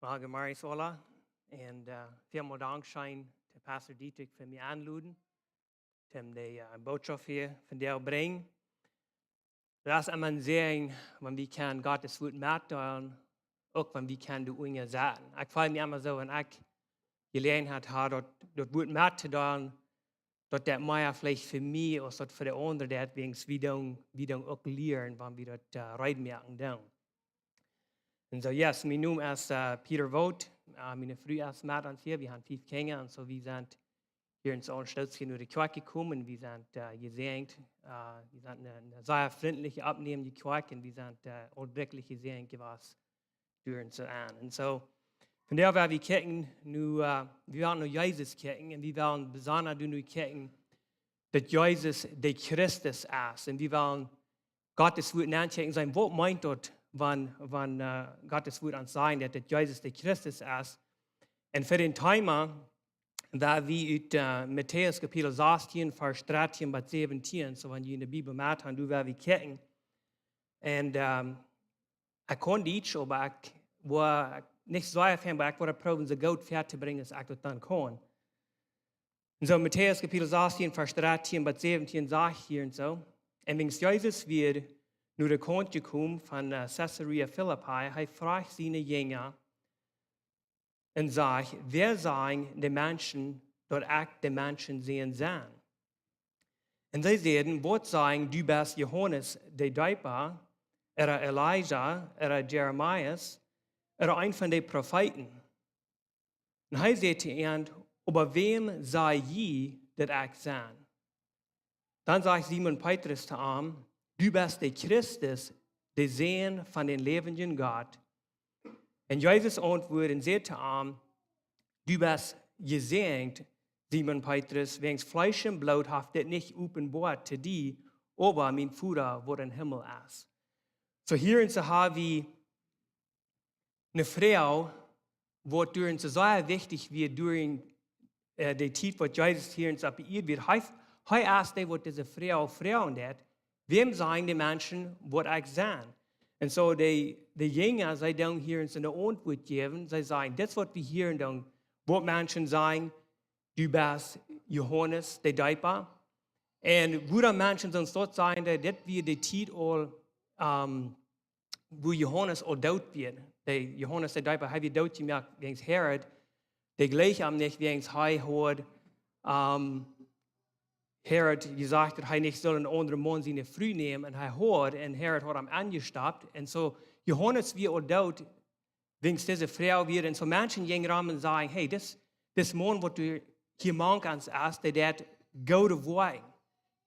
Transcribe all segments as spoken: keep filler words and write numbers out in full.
Well, good morning, Sola. Un uh, väl mol Dank scheen to Pastor Dietrich fa mie aunluden, om de uh, Botschaft hia vondoag brinjen. Daut es emma een Säajen, wan wie kjennen Gott sien Wuat metdeelen, uk wan wie kjennen doa unja setten. Ekj feel mie emma soo, wan ekj Jeläajenheit ha, daut, daut Wuat mettodeelen, daut daut mea veleicht fa mie aus daut fa de aundre deit, wäajens wie dan, wie dan uk lieren, wan wie daut uh, reed moaken dan. Un soo, yes, mien Nomen es uh, Peter Wout. Uh, miene Fru es met ons hia. Wie haben fiew Kjinja un soo, wie sent hia en Saalstoots hia no de Kjoakj jekomen. Wie sent uh, jesäajent. Uh, wie sent eene, eene sea frintliche, oppnämende Kjoakj un wie sent uh, aul werkjlich jesäajent jewast derch soo aun. Un soo, vondoag woa wie kjikjen, nu, uh, wie woaren no Jesus kjikjen un wie woaren besonda doa no kjikjen, daut Jesus de Christus es. Un wie woaren Gott sien Wuat nokjikjen, seenen, waut meent daut, wan, wan uh, Gott sien Wuat ons sajcht, daut, daut Jesus de Christus es. Un fa daut Thema, woa wie ut uh, Matäus Kapitel sastieen, Varsch drettieen bat säwentieen, soo wan jie de Bibel met han, doa woa wie kjikjen. Un um, ekj kaun Dietsch, oba ekj woa nich soo väl, oba ekj woa proowen, soo goot väatobrinjen aus ekj daut dan kaun. Un soo Matäus Kapitel sastieen, Varsch drettieen bat säwentieen sajcht hia un soo: Un wiels Jesus wia no de Kaunt jekomen von uh, Caesarea Philippi, hee fruach siene Jinja un säd: Wäa sajen de Menschen, daut ekj de Menschensän sie? Un see säden: Waut sajen, du best Johanes de Deepa, ooda Elija, ooda Jeremia, ooda een von de Profeeten? Un hee säd to an: Oba wäm saj jie, daut ekj sie? Dan säd Simon Petrus to am: Du best de Christus, de Sän von dän läwendjen Gott. Un Jesus auntwuad un säd to am: Du best jesäajent, Simon Petrus, wäajens Fleesch un Bloot haft dit nich openboat to die, oba mien Voda, waut em Himmel es. Soo hia en soo ha wie eene Froag, waut doa en soo sea wichtich wia doa en uh, de Tiet, waut Jesus hia en soo opp de Ieed wia. Hee, hee es dee, waut dise Froag froagen deed: Wäm sajen de Menschen, waut ekj sie? Un soo de, de Jinja, see doonen hia en soo eene Auntwuat jäwen. See sajen: Dit es, waut wie hia doonen, waut Menschen sajen, du best Johanes de Deepa. Un woo dan Menschen soo daut sajen, daut dit wia de Tiet aul, um, woo Johanes aul doot wia. De Johanes de Deepa, hee wia doot jemoakt wäajens Herod. Dee jleewd am nich, wäajens hee haud, um, Herod jesajcht, daut hee nich sull een aundren Maun siene Fru nämen. Un hee haud, un Herod haud am aunjestoppt. Un soo, Johanes wia aul doot, wäajens dise Froag wia. Un soo Menschen jinjen rom un säden: Hey, dis, dis Maun, waut doa hia mank ons es, dee deit goode Woakjen.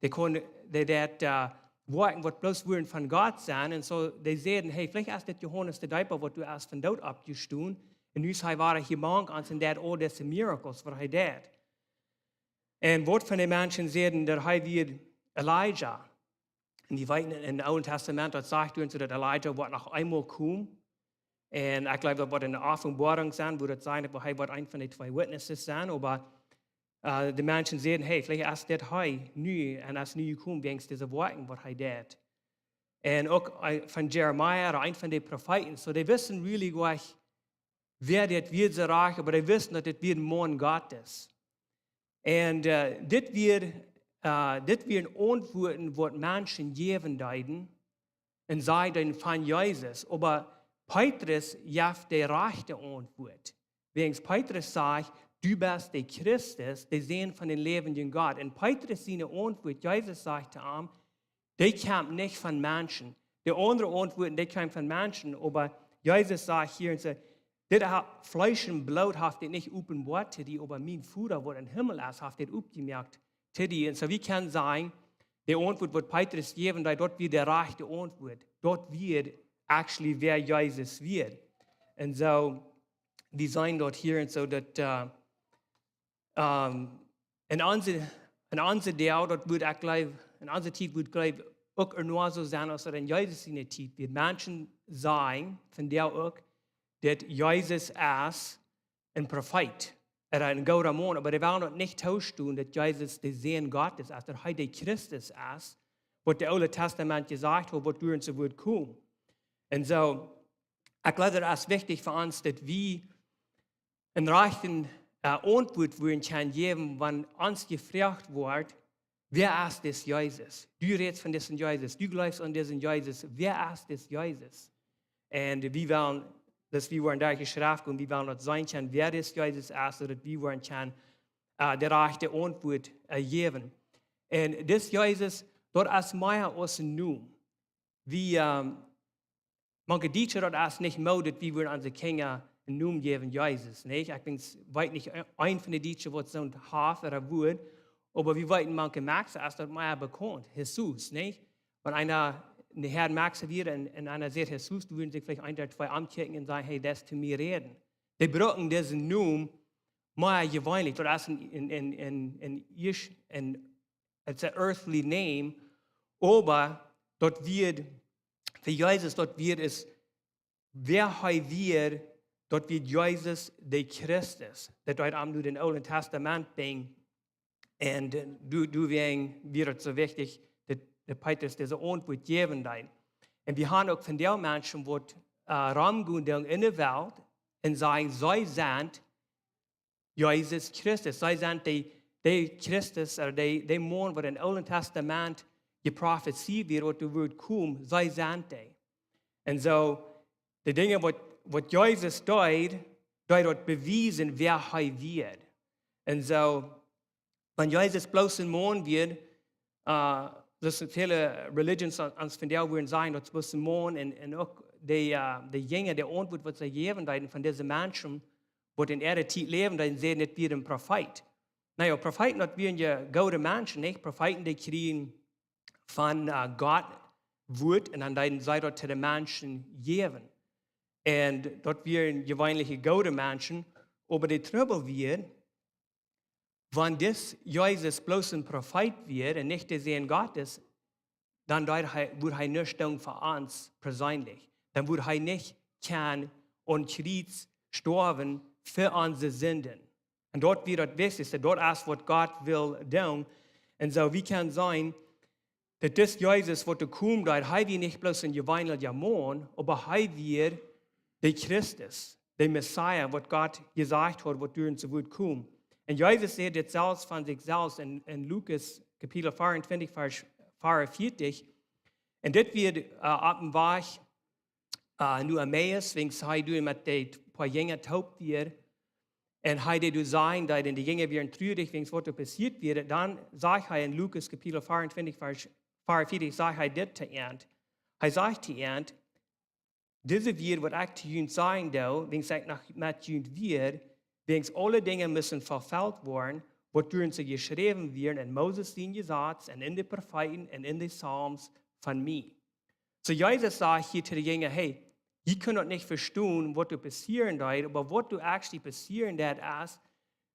Dee kaun, dee deit uh, Woakjen, waut bloos wudden von Gott sennen. Un soo dee säden: Hey, veleicht es dit Johanes de Deepa, waut doa es von doot oppjestonen. Un nu es hee wada hia mank ons un deit aul dise miracles, waut hee deit. Un waut von de Menschen säden, daut hee wia Elija. Un wie weeten, em Oolen Tastament, daut sajcht ons, daut Elija woat noch eemol komen. Un ekj jleew, daut woat en de Openboarunk sennen, woo daut sajcht, daut hee woat een von de twee Witnesses sennen. Oba uh, de Menschen säden: Hey, veleicht es dit hee nu, un es nu jekomen wäajens dise Woakjen, waut hee deit. Un uk uh, von Jeremia, ooda een von de Profeeten. Soo dee wisten really goot, wäa dit wia, soo rajcht, oba dee wisten, daut dit wia een Maun Gottes. Un uh, dit wia, uh, dit wieren Auntwuaten, waut Menschen jäwen deeden, un säden von Jesus. Oba Petrus jeef de rajchte Auntwuat. Wäajens Petrus säd: Du best de Christus, de Sän von dän läwendjen Gott. Un Petrus siene Auntwuat, Jesus säd to am: Dee kjemt nich von Menschen. De aundre Auntwuaten, dee kjemt von Menschen. Oba Jesus sajcht hia en soo: Dit ha-, Fleesch un Bloot haft dit nich openboat to die, oba mien Voda, waut em Himmel es, haft dit openjemoakt to die. Un soo wie kjennen sajen, de Auntwuat, waut Petrus jeef, daut, daut wia de rajchte Auntwuat. Daut wia actually, wäa Jesus wia. Un soo, wie seenen daut hia en soo, daut uh, um, en onse, en onse Tiet, daut woat, ekj jleew, en onse Tiet woat, jleew ekj, uk noch soo sennen, aus daut en Jesus siene Tiet wia. Menschen sajen vondoag uk, daut Jesus es een Profeet ooda een gooda Maun, oba dee wellen daut nich toostonen, daut Jesus de Sän Gottes es, daut hee de Christus es, waut daut Oole Tastament jesajcht haud, waut doa en soo wudd komen. Un soo, Ekj jleew, daut es wichtich fa ons, daut wie een rajchten, äh, Auntwuat wudden kjennen jäwen, wan ons jefroacht woat: "Wäa es dis Jesus? Du rätst von disen Jesus, du jleefst aun disen Jesus, wäa es dis Jesus?" Un wie wellen, daut wie woaren doa jeschräwen un wie wellen daut seenen kjennen, wäa dis Jesus es, soo daut wie woaren kjennen, äh, de rajchte Auntwuat, äh, jäwen. Un dis Jesus, daut es mea aus een Nomen. Wie, ähm, mank de Dietsche, daut es nich Mood, daut wie wudden onse Kjinja een Nomen jäwen, Jesus, nich? Ekj weet nich, een von de Dietsche, waut soont haft ooda wudd, oba wie weeten, mank de Maxa es daut mea bekaunt, Jesus, nich? Wan eena een Herr Maxa wia un, un eena säd Jesus, dan wudden sikj veleicht een ooda twee omkjikjen un sajen: "Hey, daut es to mie räden." Dee brucken disen Nomen mea jeweenlich. Daut es een, een, een, een, een, ieescht een, it's an earthly name, oba daut wia fa Jesus, daut wia es, wäa hee wia, daut wia Jesus de Christus. Daut deed am nu dän Oolen Tastament brinjen. Un, äh, doa, doawäajen wia et soo wichtich, daut, daut Petrus dise Auntwuat jäwen deed. Un wie haben uk vondoag Menschen, waut, äh, romgonen doonen enne Welt un sajen, see sent Jesus Christus. See sent de, de Christus, ooda de, de Maun, waut em Oolen Tastament jeprofezeit wia, waut doa wudd komen, see sent dee. Un soo, de Dinja, waut, waut Jesus deed, deed daut bewiesen, wäa hee wia. Un soo, wan Jesus bloos een Maun wia, äh, daut sent väle Religions aun, aun vondoag wudden sajen, daut es bloos een Maun, un, un uk de, äh, de Jinja, de Auntwuat, waut see jäwen deeden von dise Menschen, waut en äare Tiet läwden, dee säden, daut wia een Profeet. Na jo, Profeeten, daut wieren jo goode Menschen, nich? Profeeten, dee kjrieejen von, äh, Gott Wuat un dan deeden see daut to de Menschen jäwen. Un daut wieren jeweenlich goode Menschen, oba de Trubbel wia, wan dis Jesus bloos een Profeet wia un nich de Sän Gottes, dan deed hee, wudd hee nuscht doonen fa ons perseenlich. Dan wudd hee nich kjennen aum Kjriez stoawen fa onse Sinden. Un daut wia daut Wichtichste, daut es, waut Gott well doonen. Un soo, wie kjennen seenen, daut dis Jesus, waut doa komen deed, hee wia nich bloos een jeweenlicha Maun, oba hee wia de Christus, de Messias, waut Gott jesajcht haud, waut doa soo wudd komen. Un Jesus säd dit selfst von sikj selfst en, en Lukas Kapitel vea un twintich, Varsch vea un vieetich. Un dit wia, äh, opp dän Wajch, äh, no Emmaus, wiels hee doa met de poa Jinja toop wia. Un hee deed doa sajen, daut de Jinja wieren trurich, wiels waut doa passieet wia. Dan sajcht hee en Lukas Kapitel vea un twintich, Varsch vea un vieetich, sajcht hee dit to an. Hee sajcht to an: "Dise Wieed, waut ekj to junt sajen doo, wiels ekj noch met junt wia, wiels aule Dinja musten erfelt woaren, waut doa soo jeschräwen wieren en Moses sien Jesaz un en de Profeeten un en de Psalms von mie." Soo Jesus sajcht hia to de Jinja: "Hey, jie kjennen daut nich vestonen, waut doa passieren deed, oba waut doa actually passieren deed, es,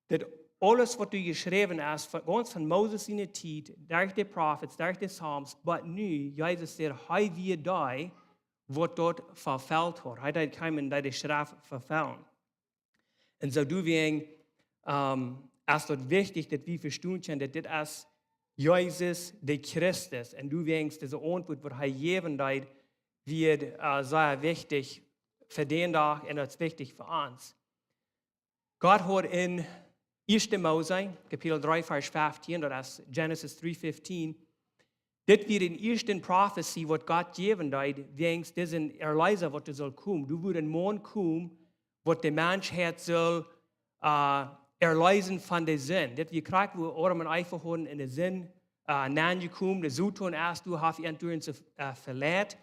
daut aules, waut doa jeschräwen es, von, gaunz von Moses siene Tiet, derch de Prophets, derch de Psalms, bat nu, Jesus säd, hee wia dee, waut daut erfelt haud." Hee deed komen, dee de Schreft erfellen. Un soo doawäajen, ähm, es daut wichtich, daut wie vestonen kjennen, daut dit es Jesus de Christus. Un doawäajen es dise Auntwuat, waut hee jäwen deed, wia, äh, sea wichtich fa dän Dach un daut es wichtich fa ons. Gott haud en Ieeschte Mose, Kapitel dree, Varsch feftieen, daut es Genesis three fifteen, dit wia de ieeschte Profezie, waut Gott jäwen deed, wäajen disen Erlöser, waut doa sull komen. Doa wudd een Maun komen, waut de Menschheit sull, äh, erlösen von de Sind. Dit wia krakjt, woo Adam un Eva hauden en de Sind, äh, nenjekomen. De Soton es doa, haft an doa soo, äh, veleit.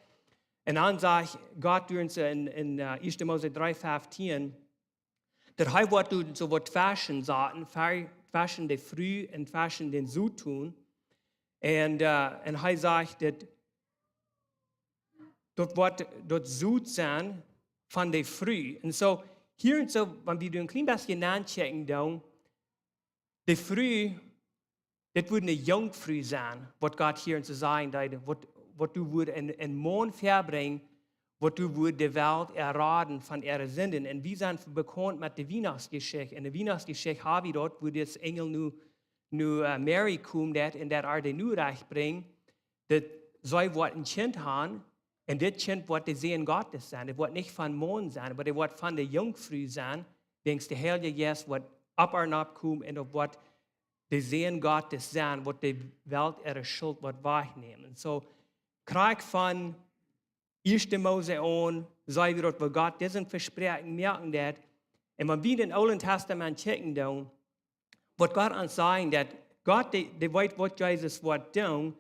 Un dan sajcht Gott doa soo en, en, äh, Ieeschte Mose dree feftieen, daut hee woat doa soo waut tweschen saten, twe-, tweschen de Fru un tweschen dän Soton. Un, äh, un hee sajcht daut, daut woat daut Sot sennen von de Fru. Un soo, hia un soo, wan wie doa een kjlien bät nankjikjen doonen, de Fru, dit wudd eene Junkfru sennen, waut Gott hia soo sajen deed, waut, waut doa wudd een, een Maun vebrinjen, waut doa wudd de Welt erraden von äare Sinden. Un wie sent bekaunt met de Wienachtsjeschicht. En de Wienachtsjeschicht hab wie daut, woo dis Enjel no, no, äh, Mary kjeem, daut un daut äa de Norecht brinjt, daut see woat een Kjint haben, Un dit Kjint woat de Sän Gottes sennen. Dit woat nich von Maun sennen, oba dit woat von de Junkfru sennen, wäajens de Heilje Jeist woat opp äa nopp komen un daut woat de Sän Gottes sennen, waut de Welt äare Schult woat wajchnämen. Soo, krakjt von ieeschte Mose aun, seenen wie daut, woo Gott dise Vespräakjunk moaken deed. Un wan wie en daut Oole Tastament kjikjen doonen, waut Gott ons sajen deed, Gott, dee, dee weet, waut Jesus woat doonen,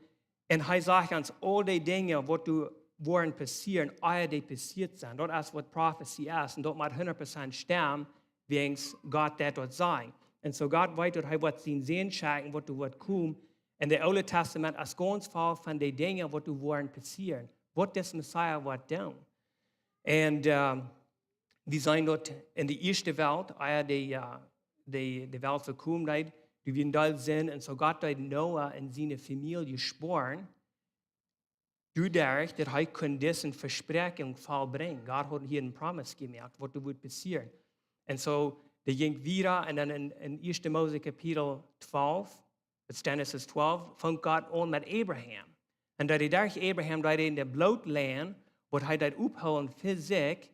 un hee sajcht ons aul dee Dinja, waut doa woaren passieren, ea dee passieet sent. Daut es, waut Prophecy es, un daut mott hundat Prozent stemmen, wäajens Gott deed daut sajen. Un soo Gott weet, daut hee woat sienen Sän schekjen, waut doa woat komen. Un daut Oole Tastament es gaunz voll von dee Dinja, waut doa woaren passieren. Waut dis Messias woat doonen. Un, ehm, wie seenen daut en de ieeschte Welt, ea dee, eh, dee, dee Welt vekomen deed, dee wie en Deel sent, un soo Gott deed Noah un siene Famielje spoaren, doaderch daut hee kunn dise Vespräakjunk vollbrinjen. Gott haud hia eene Promise jemoakt, waut doa wudd passieren. Un soo, dee jinkj wieda un dan en, en ieeschte Mose Kapitel twalf, daut es Genesis twalf, funk Gott aun met Abraham. Un daut hee derch Abraham, daut hee en de Bloodline, waut hee deed opphoolen fa sikj,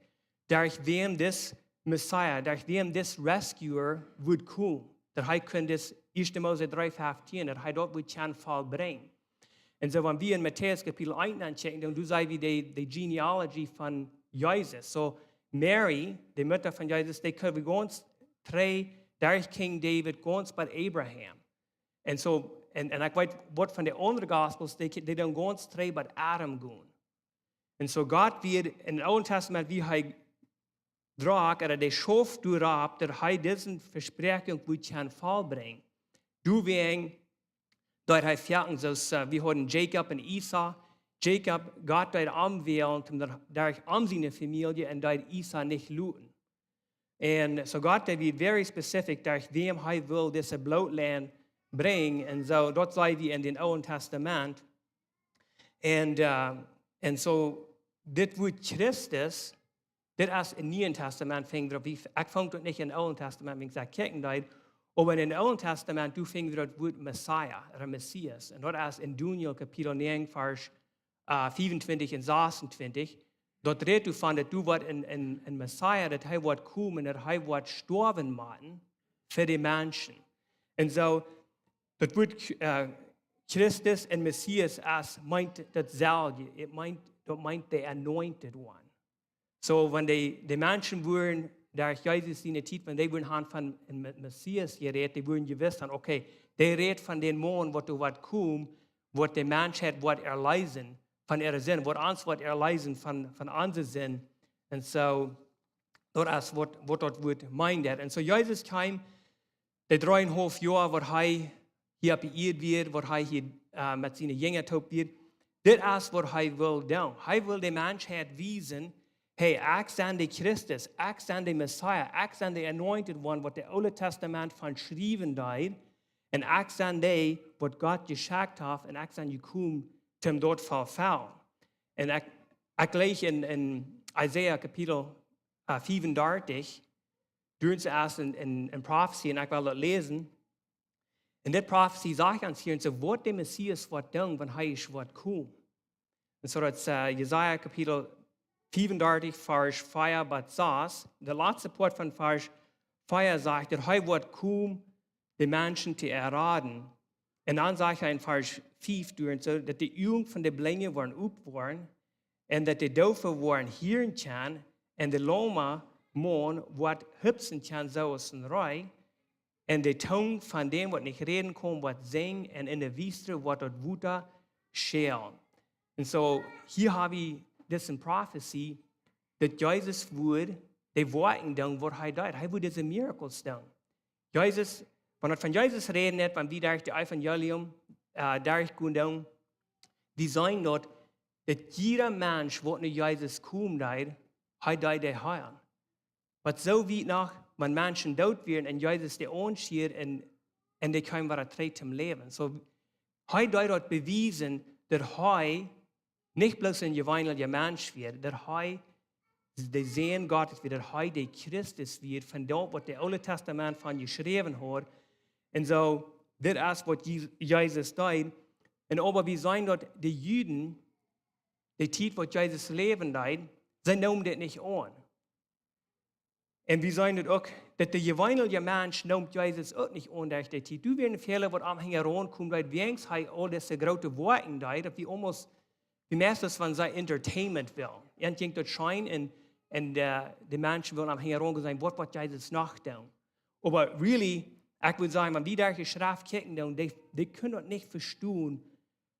derch wäm dis Messias, derch wäm dis Rescuer wudd komen. Daut hee kunn dis ieeschte Mose dree feftieen, daut hee daut wudd kjennen vollbrinjen. Un soo, wan wie en Matäus Kapitel eent aunchecken, dan doa seenen wie de, de Genealogy von Jesus. Soo, Mary, de Mutta von Jesus, dee kjenn wie gaunz trigj derch King David, gaunz bat Abraham. Un soo, un, un ekj weet, waut von de aundre Gospels, dee, dee doonen gaunz trigj bat Adam gonen. Un soo Gott wia en daut Oole Tastament, wia hee drock, ooda dee schauft doaropp, daut hee dise Vespräakjunk wudd kjennen vollbrinjen. Doawäajen deed hee foaken, soo aus, eh, wie hauden Jakob un Esau. Jakob, Gott deed am wälen, om doa, derch am siene Famielje, un deed Esau nich loten. Un soo Gott, dee wia very specific, derch wäm hee wull dise Bloodline brinjen. Un soo, daut seenen wie en daut Oole Tastament. Un, eh, un soo, dit Wuat Christus, dit es em Nieen Tastament, finj wie daut, wie, ekj funk daut nich em Oolen Tastament, wan ekj kjikjen deed, oba em Oolen Tastament, doa finj wie daut Wuat Messiah, ooda Messias. Un daut es en Daniel Kapitel näajen, Varsch, eh, fiefuntwintich un sasuntwintich. Daut rät doavon, daut doa woat een, een, een Messiah, daut hee woat komen, daut hee woat stoawen motten fa de Menschen. Un soo, daut Wuat, eh, Christus un Messias es, meent daut selwje. Daut meent, daut meent the anointed one. Soo, wan de, de Menschen wudden derch Jesus siene Tiet, wan dee wudden han von een Me-, Messias jerät, dee wudden jewist han, okay, dee rät von dän Maun, waut doa woat komen, waut de Menschheit woat erleesen von äare Sind, waut ons woat erleesen von, von onse Sind. Un soo, daut es waut, waut daut Wuat meent. Un soo Jesus kjeem, de dreeunhaulf Joa, waut hee hia oppe Ieed wia, waut hee hia, eh, met siene Jinja toop wia, dit es waut hee wull doonen. Hee wull de Menschheit wiesen, hey, ekj sie de Christus, ekj sie de Messiah, ekj sie de Anointed One, waut daut Oole Tastament von schriewen deed, un ekj sie dee, waut Gott jeschekjt haft, un ekj sie jekomen, om daut to erfellen. Un ekj, ekj läs en, en Jesaja Kapitel, eh, fiefundartich, doa es een, een, een Prophecy, un ekj well daut läsen. Un dit Prophecy sajcht ons hia, un soo woat de Messias woat doonen, wan hee es woat komen. Un soo daut, eh, Jesaja Kapitel fiefundartich, Varsch vea bat sas, de latste Poat von Varsch vea sajcht, daut hee woat komen, de Menschen to erraden. Un dan sajcht hee en Varsch fief doa, un soo, daut de Uagen von de Blinje woaren opp woaren, un daut de Doofe woaren hieren kjennen, un de loma Maun woat hupsen kjennen soo aus een Ree, un de Tung von däm waut nich räden kaun woat sinjen, un en de Wiest woat daut Wota schälen. Un soo, hia hab wie dise Prophecy, daut Jesus wudd de Woakjen doonen waut hee deed. Hee wudd dise Miracles doonen. Jesus, wan wie von Jesus räden, wan wie derch daut Evangelium, eh, derchgonen doonen, wie seenen daut, daut jieda Mensch waut no Jesus komen deed, hee deed dee heelen. Waut soo wiet noch, wan Menschen doot wieren un Jesus dee aunschieed un, un dee kjeemen wada trigj toom Läwen. Soo, hee deed daut bewiesen, daut hee nich bloos een jeweenelja Mensch wia, daut hee de Sän Gottes wia, daut hee de Christus wia, von daut waut daut Oole Tastament von jeschräwen haud. Un soo, dit es waut Je-, Jesus deed. Un oba wie seenen daut de Juden, de Tiet waut Jesus läwen deed, see neemen dit nich aun. Un wie seenen daut uk, daut de jeweenelje Mensch nemt Jesus uk nich aun derch de Tiet. Doa wieren väle waut am hinjaraun kjeemen, daut wäajens hee aul dise groote Woakjen deed, daut wie almost, wie meist von sien Entertainment wullen. An jinkj daut scheen un, un de, de Menschen wullen am hinjaraun seenen, waut, waut Jesus noch doonen. Oba really, ekj wudd sajen, wan wie derch de Schreft kjikjen doonen, dee, dee kjennen daut nich vestonen,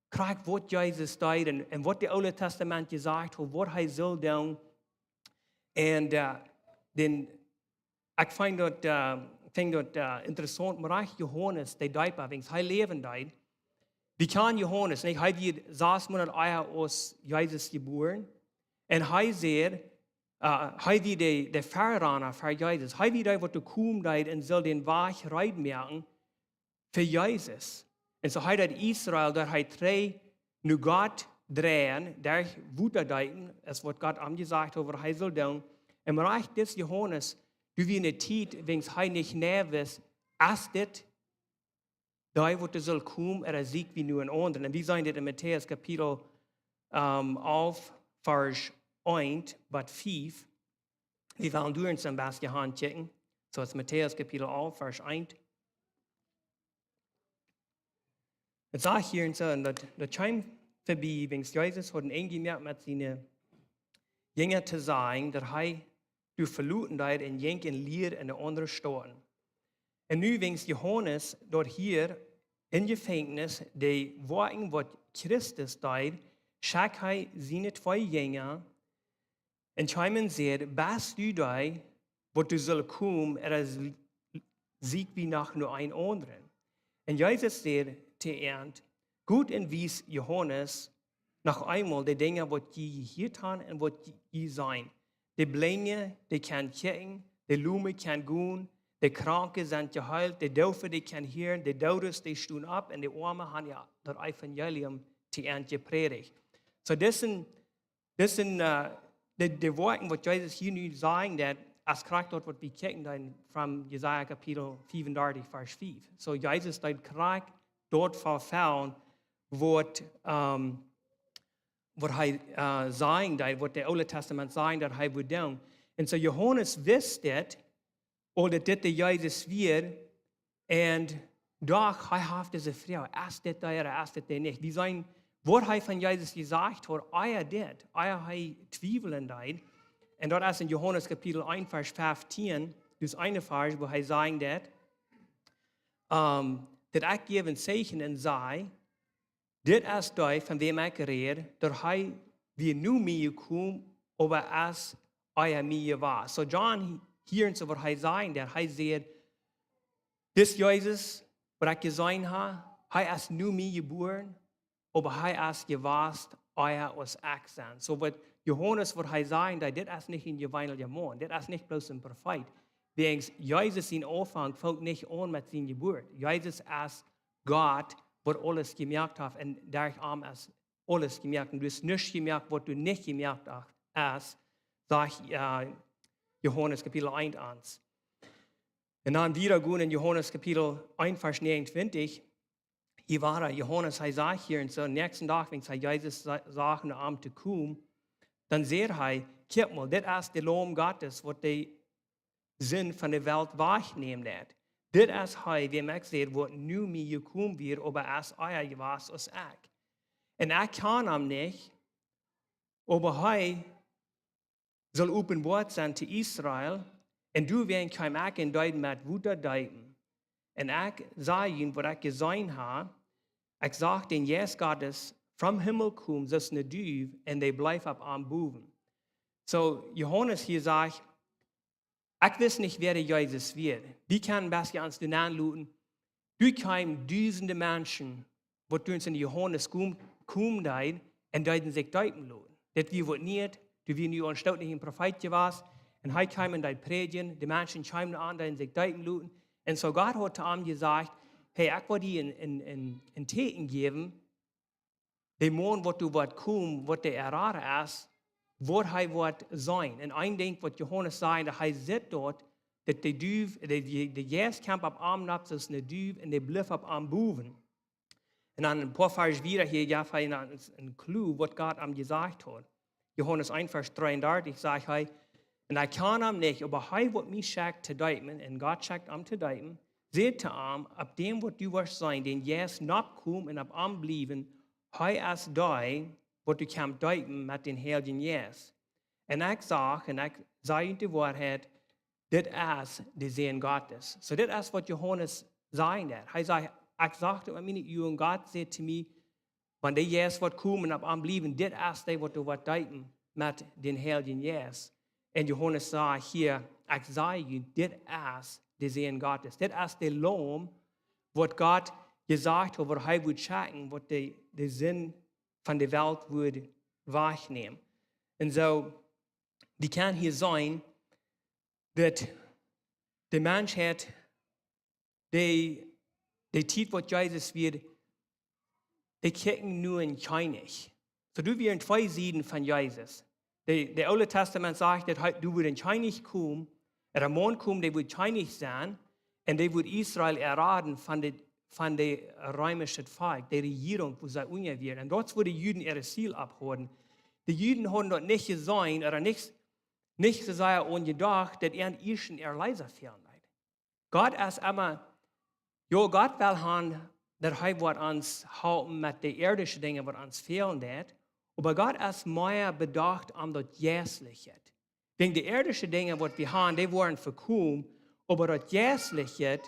krakjt waut Jesus deed un, un waut daut Oole Tastament jesajcht haud, waut hee sull doonen. Un, äh, dän, ekj finj daut, äh, finj daut, äh, interessaunt, mau rajcht Johanes, de Deepa, wäajens hee läwen deed. Wie kjanen Johanes, nich? Hee wia sas Moonat ea aus Jesus jebuaren. Un hee säd, äh, hee wia de, de Forerunner fa Jesus. Hee wia dee, waut doa komen deed un sull dän Wajch reed moaken fa Jesus. Un soo hee deed Israel, daut hee trigj no Gott dreien, derch Wota deepen, es waut Gott am jesajcht haud, waut hee sull doonen. Un mau rajcht dis Johanes, doa wia ne Tiet, wäajens hee nich nau wist, es dit dee, waut doa sull komen, ooda sieekj wie nu eenen aundren? Un wie seenen dit en Matäus Kapitel, ähm, alf, Varsch eent bat fief. Wie wellen doa een bät han kjikjen. Soo es Matäus Kapitel alf, Varsch eent. Et sajcht hia un soo, un daut, daut kjeem verbie, wäajens Jesus haud een Enj jemoakt met siene Jinja to sajen, daut hee doa veloten deed un jinkj un lieed en de aundre Stauten. Un nu wäajens Johanes daut hia em Jefenkjnis de Woakjen waut Christus deed, schekjt hee siene twee Jinja un kjeem un säd: "Best du dee, waut doa sull komen, ooda sieekj wie noch no eenen aundren?" Un Jesus säd to an: "Got un wiest Johanes noch eemol de Dinja, waut jie jehieet han un waut jie, jie seenen. De Blinje, dee kjennen kjikjen, de Lome kjennen gonen, de Kranke sent jeheelt, de Doofe, dee kjennen hieren, de Doodes, dee stonen opp, un de Oame han jo daut Evangelium to an jeprädicht." Soo, dit sent, dit sent, äh, de, de Woakjen, waut Jesus hia nu sajen deed, es krakjt daut, waut wie kjikjen dan von Jesaja Kapitel fiefundartich, Varsch fief. Soo, Jesus deed krakjt daut erfellen, waut, ähm, waut hee, äh, sajen deed, waut daut Oole Tastament sajcht, daut hee wudd doonen. Un soo Johanes wist dit, ooda daut dit de Jesus wia, un doch, hee haft dise Froag: "Es dit dee ooda es dit dee nich?" Wie seenen, waut hee von Jesus jesajcht haud, ea dit, ea hee twiewlen deed. Un daut es en Johanes Kapitel eent, Varsch feftieen, daut es een Varsch, wua hee sajen deed, ähm, daut ekj jäw een Tieekjen un saj: "Dit es dee, von wäm ekj räd, daut hee wia no mie jekomen, oba es ea mie jewast." Soo John, hia un soo waut hee sajen deed, hee säd: "Dis Jesus, waut ekj jeseenen hab, hee es no mie jebuaren, oba hee es jewast ea aus ekj sie." Soo waut Johanes, waut hee sajen deed, dit es nich een jeweenelja Maun, dit es nich bloos een Profeet. Wäajens Jesus sien Aunfank fangt nich aun met siene Jeburt. Jesus es Gott, waut aules jemoakt haft, un derch am es aules jemoakt. Un doa es nuscht jemoakt, waut doa nich jemoakt es, sajcht, äh, Johanes Kapitel eent ons. Un dan wieda gonen en Johanes Kapitel eent, Varsch negenuntwintich, hia wia Johanes, hee sajcht hia un soo, näakjsten Dach, wan hee Jesus sa-, sach, no am to komen, dan säd hee: "Kjikj mol, dit es de Laum Gottes, waut de Sind von de Welt wajchnämen deit. Dit es hee, wäm ekj säd, waut no mie jekomen wia, oba es ea jewast aus ekj. Un ekj kjan am nich, oba hee saul openboat sennen to Israel." Un doawäajen kjeem ekj un deed met Wota deepen. Un ekj saj junt waut ekj jeseenen hab. Ekj sach dän Jeist Gottes vom Himmel komen, soo aus ne Duw, un dee bleef opp am bowen. Soo, Johanes hia sajcht: "Ekj wist nich, wäa de Jesus wia." Wie kjennen best ons doa nenloten. Doa kjeemen dusende Menschen, waut doa en Johanes kom-, komen deeden un deeden sikj deepen loten. Dit wia waut Nieet, doa wia nu aul een Stoot nich een Profeet jewast. Un hee kjeem un deed prädjen, de Menschen kjeemen aun, deeden sikj deepen loten. Un soo Gott haud to am jesajcht: "Hey, ekj well die een, een, een, een Tieekjen jäwen, de Maun waut doa woat komen, waut de Errata es, waut hee woat sennen." Un een Dinkj waut Johanes säd, daut hee sitt doa, daut de Duw, de, de, de Jeist kjeem opp am nopp soo aus ne Duw un dee bleef opp am bowen. Un dan een poa Varsch wieda hia, jo, hee een, een Clou, waut Gott am jesajcht haud. Johanes eent, Varsch dreeundartich, sajcht hee: "Un ekj kjan am nich, oba hee, waut mie schekjt to deepen, un Gott schekjt am to deepen, säd to am: Opp däm, waut du woascht seenen, dän Jeist nopp komen un opp am bliewen, hee es dee, waut du kjenst deepen met dän Heiljen Jeist. Un ekj sach, un ekj saj junt de Woarheit, dit es de Sän Gottes." Soo, dit es waut Johanes säd doa. Hee säd: "Ekj sach daut met miene Uagen, Gott säd to mie: Wan de Jeist woat komen, opp am bliewen, dit es dee, waut du woascht deepen met dän Heiljen Jeist." Un Johanes sajcht hia: "Ekj saj junt, dit es de Sän Gottes. Dit es de Laum, waut Gott jesajcht haud, waut hee wudd schekjen, waut de, de Sind von de Welt wudd wajchnämen." Un soo, wie kjennen hia seenen, daut de Menschheit, de, de Tiet, waut Jesus wia, dee kjikjten no een Kjennich. Soo, doa wieren twee Sieden von Jesus. De, de Oole Tastament sajcht, daut hee, doa wudd een Kjennich komen, een Maun komen, dee wudd Kjennich sennen, un dee wudd Israel erraden von de, von de reemische Volkj, de Rejierunk, wua see unja wieren. Un daut es, wua de Juden äa Ziel opp hauden. De Juden hauden daut nich jeseenen, ooda nich, nich soo sea aun jedocht, daut an ieescht een Erleesa fälen deed. Gott es emma, jo, Gott well han, daut hee woat ons halpen met de irdische Dinja, waut ons fälen deit, oba Gott es mea bedocht om daut Jeistliche. Wäajen de irdische Dinja, waut wie han, dee woaren vekomen, oba daut Jeistliche,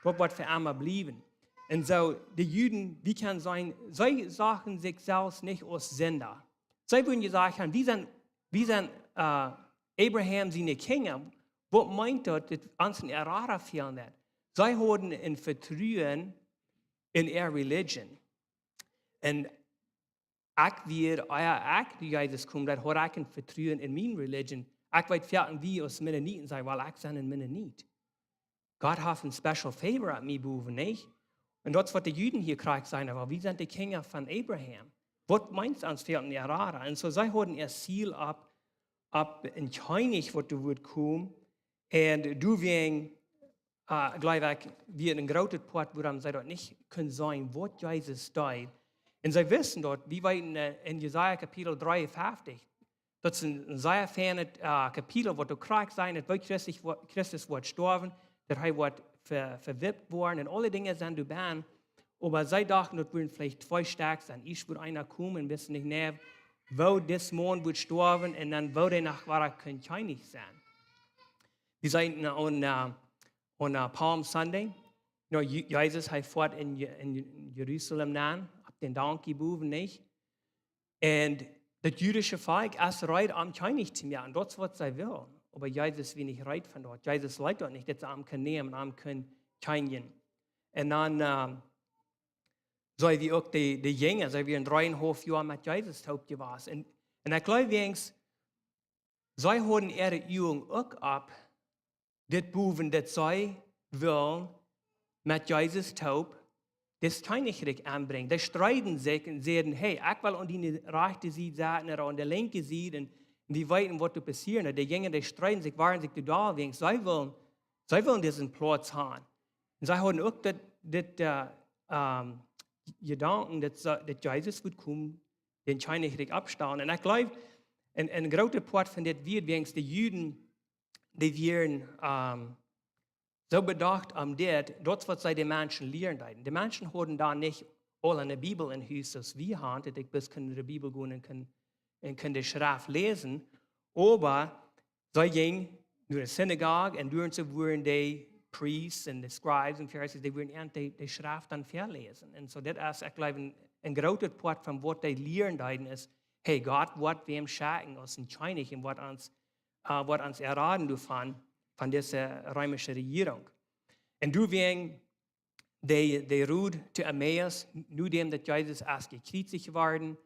daut woat fa emma bliewen. Un soo, de Juden, wie kjennen seenen, see sagen sikj selfst nich aus Sinda. See wudden jesajcht haben: "Wie sent, wie sent, äh, Abraham siene Kjinja. Waut meent daut, daut ons een Errader fälen deit?" See hauden een Vetruen en äare Religion. Un ekj wia, jo, ekj, ea Jesus kjeem, daut haud ekj een Vetruen en miene Religion. Ekj weet väl, wie aus Mennoniten sajen: "Well, ekj sie een Mennonit. Gott haft een special favor opp mie bowen, nich?" Un daut es, waut de Juden hia krakjt sajen: "Well, wie sent de Kjinja von Abraham. Waut meent ons fält een Errader?" Un soo, see hauden äa Ziel opp, opp een Kjennich, waut doa wudd komen. Un doawäajen, äh, jleew ekj, wia een grootet Poat, wuarom see daut nich kunnen seenen, waut Jesus deed. Un see wisten daut, wie weeten, äh, en Jesaja Kapitel dreeunfeftich, daut es een, een sea fienet, äh, Kapitel, waut doa krakjt sajcht, daut woo Christus, woo Christus woat stoawen, daut hee woat ve-, vewippt woaren un aule Dinja sent doa bennen. Oba see dochten, daut wudden veleicht twee Stekj sennen. Ieescht wudd eena komen, wisten nich, nä, woo dis Maun wudd stoawen un dan woo dee noch wada kunn Kjennich sennen. Wie sent aun, äh, aun, äh, Palm Sunday. No, Je-, Jesus, hee foat en Je-, en Je-, Jerusalem nenn, opp dän Donkey bowen, nich? Un daut jüdische Volkj es reed, am Kjennich to moaken. Daut es, waut see wullen. Oba Jesus wia nich reed von daut. Jesus leet daut nich, daut see am kunnen nämen, am kunnen kjennjen. Un dan, ähm, soo aus uk de, de Jinja, see wieren dreeunhalf Joa met Jesus toop jewast. Un, un ekj jleew, wäajen see hauden äare Uagen uk opp dit bowen, daut see wullen met Jesus toop daut Kjennichrikj aunbrinjen. Dee streeden sikj un säden: "Hey, ekj well aun diene rajchte Sied setten ooda aun de linkje Sied." Un, un wie weeten, waut doa passieed. De Jinja, dee streeden sikj, wieren sikj doa doll, wäajen see wullen, see wullen disen Plauz haben. Un see hauden uk daut, daut, äh, ähm, Jedanken, daut see, daut Jesus wudd komen, daut Kjennichrikj oppstalen. Un ekj jleew, een, een grootet Poat von dit wia, wäajen de Juden, dee wieren, ähm, soo bedocht om dit, daut es, waut see de Menschen lieren deeden. De Menschen hauden dan nich aule eene Bibel em Hus, soo aus wie haben, daut ekj bloos kunn enne Bibel gonen un kunn, un kunn de Schreft läsen. Oba see jinjen no de Synagoog un doa wudden de Priests un de Scribes un Pharisees, dee wudden an de, de Schreft dan väaläsen. Un soo, daut es, ekj jleew, een, een grootet Poat von waut dee lieren deeden es: "Hey, Gott woat wäm schekjen aus een Kjennich un woat ons, äh, woat ons erraden doavon, von dise reemische Rejierunk." Un doawäajen de, de Road to Emmaus, nodäm daut Jesus es jekjriezicht worden,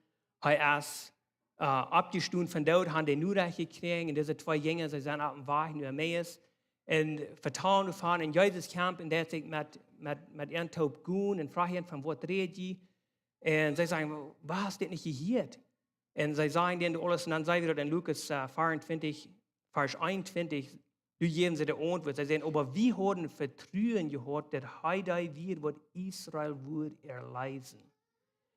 hee es, äh, oppjestonen vom Doot, haben dee Norecht jekjräajen, un dise twee Jinja, see sent oppem Wajch no Emmaus un vetalen doavon. Un Jesus kjemt un deit sikj met, met, met an toop gonen un froagt an: "Von waut räd jie?" Un see sajen: "Waut, hast dit nich jehieet?" Un see sajen dan aules, un dan seen wie daut en Lukas, äh, vea un twintich, Varsch eenuntwintich, doa jäwen see de Auntwuat. See sajen: "Oba wie hauden Vetruen jehaut, daut hee dee wia, waut Israel wudd erleesen."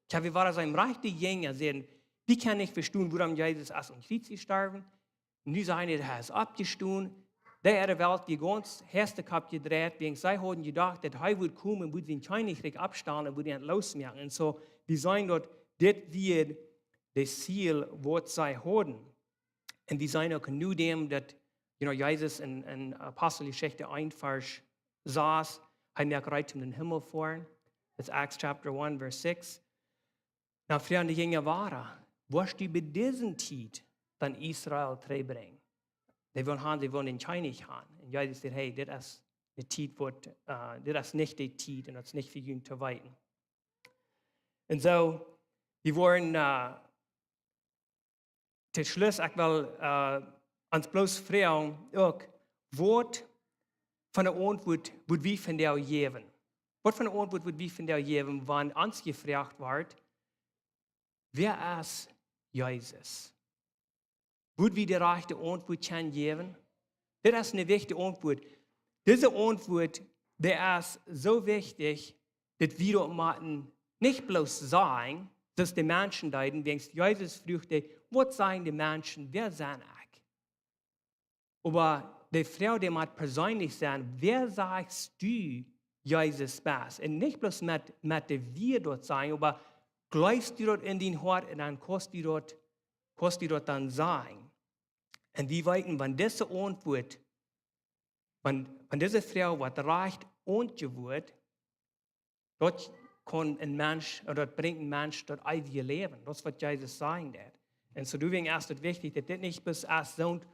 Kjenn wie woare sennen rajchte Jinja, säden, wie kjennen nich vestonen, wuarom Jesus es aum Kjriez jestorwen. Nu sent see, hee es oppjestonen. Dee äare Welt wia gaunz häaste Kopp jedreit, wäajen see hauden jedocht, daut hee wudd komen, wudd sien Kjennichrikj oppstalen un wudd an loosmoaken. Un soo, wie seenen daut dit wia daut Ziel, waut see hauden. Un wie seenen uk nu däm, daut, you know, Jesus en, en Aposteljeschicht eent Varsch sas, hee moakt reed om en dän Himmel to foaren. Daut es Acts chapter one, verse six. Dan fruagen de Jinja wada, woascht du bie dise Tiet dan Israel trigjbrinjen? Dee wullen han, dee wullen dän Kjennich han. Un Jesus sajcht, hey, dit es de Tiet, waut, eh, dit es nich de Tiet un daut es nich fa junt to weeten. Un soo, wie woaren, eh, Too Schluss, ekj well, eh, ons bloos froagen, uk, waut fa eene Auntwuat wudd wie vondoag jäwen? Waut fa eene Auntwuat wudd wie vondoag jäwen, wan ons jefroacht woat, wäa es Jesus? Wudd wie de rajchte Auntwuat kjennen jäwen? Dit es eene wichtje Auntwuat. Dise Auntwuat, dee es soo wichtich, daut wie daut motten nich bloos sajen, soo aus de Menschen deeden, wäajen Jesus fruach, waut sajen de Menschen, wäa sie ekj? Oba de Froag, dee mott perseenlich sennen, wäa sajchst du, Jesus, best? Un nich bloos met, met de Wieed daut sajen, oba jleefst du daut en dien Hoat un dan kaust du daut, kaust du daut dan sajen. Un wie weeten, wan dise Auntwuat, wan, wan dise Froag woat rajcht auntwuat, daut kaun een Mensch, ooda daut brinjt een Mensch daut eewje Läwen. Daut es waut Jesus sajen deed. Un soo doawäajen es daut wichtich, daut dit nich bloos es soont,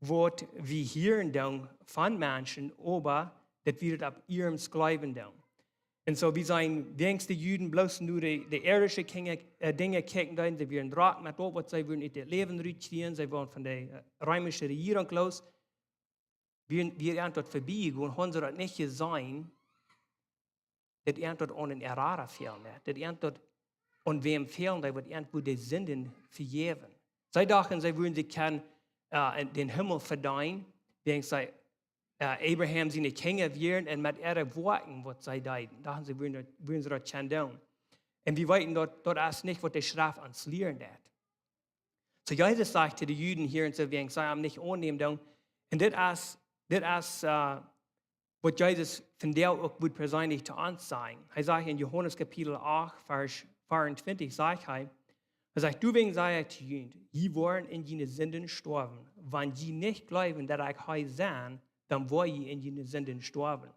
waut wie hieren doonen von Menschen, oba daut wie daut opp iernst jleewen doonen. Un soo, wie sent wäajen de Juden bloos no de, de irdische Dinja, eh, Dinja kjikjen deeden, see wieren drock met daut, waut see wudden ut daut Läwen rutkjrieen, see wieren von de, eh, reemische Rejierunk loos. Wie, wie an daut verbie jegonen, haben see daut nich jeseenen, daut an daut aun een Errata fälen deed, daut an daut aun wäm fälen deed, waut an wudd de Sinden vejäwen. See dochten, see wudden sikj kjennen, eh, en dän Himmel vedeenen, wäajen see, eh, Abraham siene Kjinja wieren un met äare Woakjen, waut see deeden, dochten see, wudden, wudden see daut kjennen doonen. Un wie weeten daut, daut es nich waut de Schreft ons lieren deed. Soo Jesus sajcht to de Juden hia un soo, wäajen see am nich aunnämen doonen. Un dit es, dit es, eh, waut Jesus vondoag uk wudd perseenlich to ons sajen. Hee sajcht en Johanes Kapitel acht, Varsch veeauntwintich, sajcht hee, hee sajcht, doawäajen saj ekj to junt, jie woaren en june Sinden stoawen. Wan jie nich jleewen, daut ekj hee sie, dan woa jie en june Sinden stoawen.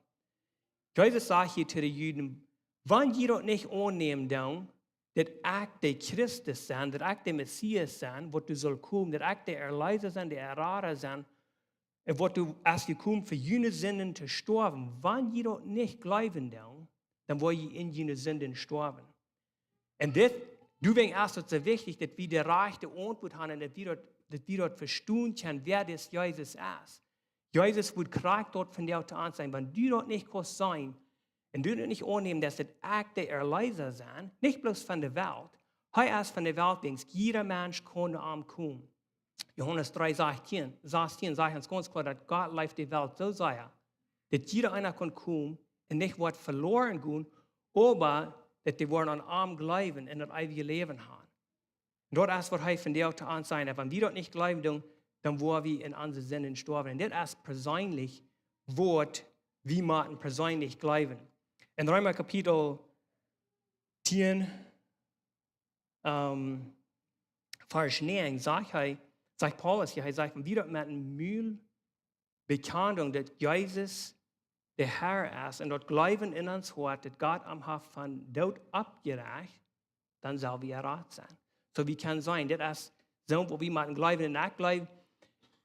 Jesus sajcht hia to de Juden, wan jie daut nich aunnämen doonen, daut ekj de Christus sie, daut ekj de Messias sie, waut doa saul komen, daut ekj de Erleesa sie, de Errata sie, un waut doa es jekomen fa june Sinden to stoawen, wan jie daut nich jleewen doonen, dan woa jie en june Sinden stoawen. Un dit, doawäajen es daut soo wichtich, daut wie de rajchte Auntwuat haben un daut wie daut, daut wie daut vestonen kjennen, wäa dis Jesus es. Jesus wudd krakjt daut vondoag to ons sajen, wan du daut nich kaust seenen un du daut nich aunnämen, daut ekj de Erleesa sie, nich bloos von de Welt. Hee es von de Welt, wäajen jieda Mensch kaun no am komen. Johanes dree sastien, sastien sajcht ons gaunz kloa, daut Gott leeft de Welt soo sea, daut jieda eena kaun komen un nich woat veloren gonen, oba daut dee woaren aun am jleewen un daut eewje Läwen haben. Un daut es waut hee vondoag to ons sajen deit. Wan wie daut nich jleewen doonen, dan woa wie en onse Sinden stoawen. Un dit es perseenlich waut wie motten perseenlich jleewen. En Reema Kapitel tieen, ehm, Varsch näajen, sajcht hee, sajcht Paulus hia, hee sajcht, wan wie daut met dän Mul bekjanen, daut Jesus de Herr es, un daut jleewen en ons Hoat, daut Gott am haft vom Doot oppjewakt, dan sell wie errat sennen. Soo, wie kjennen seenen, dit es soo waut wie motten jleewen. Un ekj jleew,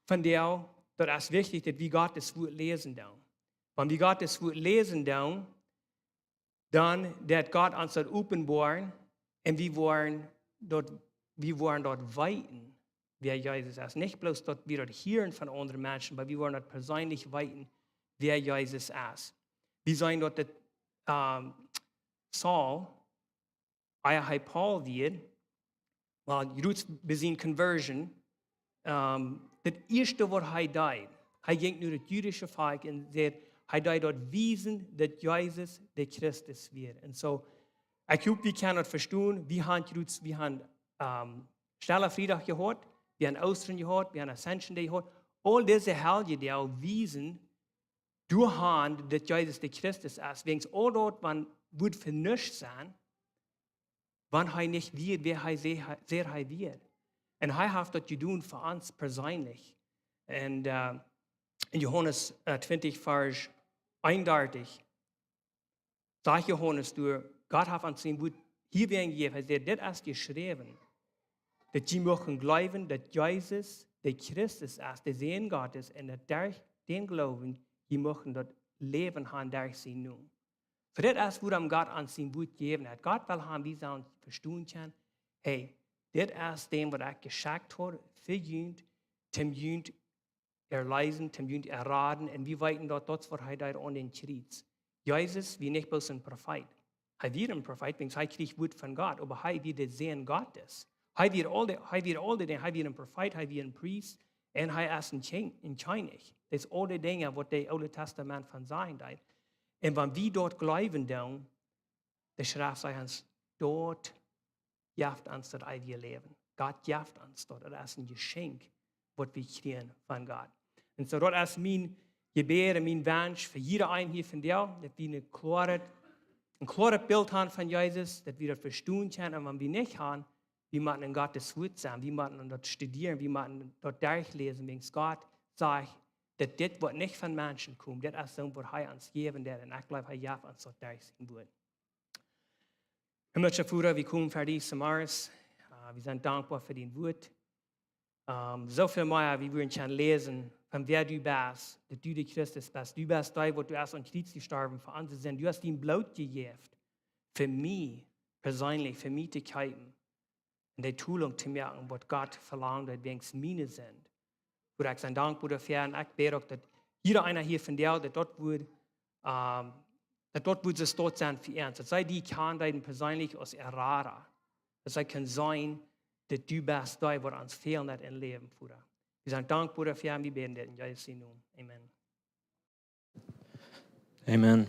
vondoag, daut es wichtich, daut wie Gott sien Wort läsen doonen. Wan wie Gott sien Wort läsen doonen, dan deit Gott ons daut openboaren un wie woaren daut, wie woaren daut weeten, wäa Jesus es. Nich bloos daut wie daut hieren von aundre Menschen, oba wie woaren daut perseenlich weeten, wäa Jesus es. Wie seenen daut, daut, ehm, Saul, ea hee Paulus wort, well, jrods bie siene Conversion, ehm, daut ieeschte waut hee deed, hee jinkj no daut jüdische Volkj un säd, hee deed daut wiesen daut Jesus de Christus wia. Un soo, Ekj hop, wie kjennen daut vestonen. Wie haben jrod, wie haben, ähm, Stella Friedach jehaut, wie haben Oostren jehaut, wie haben Ascension Day jehaut. Aul dise Heljedoag wiesen, doa han, daut Jesus de Christus es. Wäajen aul daut, wan, wudd fa nuscht sennen, wan hee nich wia, wäa hee säd, hee säd hee wia. Un hee haft daut jedonen fa ons perseenlich. Un, äh, en Johanes, äh, twintich, Varsch eenundartich, sajcht Johanes doa, Gott haft ons sien Wuat hia wäajen jejäft. Hee säd, dit es jeschräwen, daut jie muchten jleewen, daut Jesus de Christus es, de Sän Gottes, un daut derch dän Gloowen jie muchten daut Läwen han derch sienen Nomen. Fa dit es, wuarom Gott ons sien Wuat jejäft haft. Gott well han, wie sellen vestonen kjennen, hey, dit es dee, waut ekj jeschekjt hab, fa junt, toom junt erleesen, toom junt erraden, un wie weeten daut, daut es waut hee deed aun dän Kjriez. Jesus wia nich bloos een Profeet. Hee wia een Profeet, wiels hee kjrieech Wuat von Gott, oba hee wia de Sän Gottes. Hee wia aul dee, hee wia aul dee Dinja, hee wia een Profeet, hee wia een Priest, un hee es een Kjeen-, een Kjennich. Daut es aul dee Dinja, waut daut Oole Tastament von sajen deed. Un wan wie daut jleewen doonen, de Schreft sajcht ons, daut jeft ons daut eewje Läwen. Gott jeft ons daut. Daut es een Jeschenkj, waut wie kjrieen von Gott. Un soo, daut es mien Jebäd un mien Wunsch fa jieda een hia vondoag, daut wie een kloaret, een kloaret Bilt han von Jesus, daut wie daut vestonen kjennen, un wan wie nich han, wie motten en Gottes Wuat sennen, wie motten daut studieren, wie motten daut derchläsen, wiels Gott sajcht, daut dit woat nich von Menschen komen, dit es soo waut hee ons jäwen deed, un ekj jleew, hee jeft ons daut derch sien Wuat. Himmlischa Voda, wie komen ver die, Samaris. Äh, wie sent dankboa fa dien Wuat. Ähm, soo väl mea, wie wudden kjennen läsen, von wäa du best, daut du de Christus best. Du best dee, waut du best aum Kjriez jestorwen fa onse Sind. Du hast dien Bloot jejäft, fa mie perseenlich, fa mie to kjeepen. Un de Tolunk to moaken, waut Gott velangt, daut wäajen miene Sind. Voda, ekj sie dankboa doafäa un ekj bäd uk, daut jieda eena hia vondoag, daut daut wudd, ähm, daut daut wudd soo stoakj sennen fa ons. Daut see die kjanen deeden perseenlich aus Errader. Daut see kjennen seenen, daut du best dee, waut ons fält en daut Läwen, Voda. Wie sent dankboa doafäa un wie bäden dit en Jesus sienen Nomen. Amen. Amen.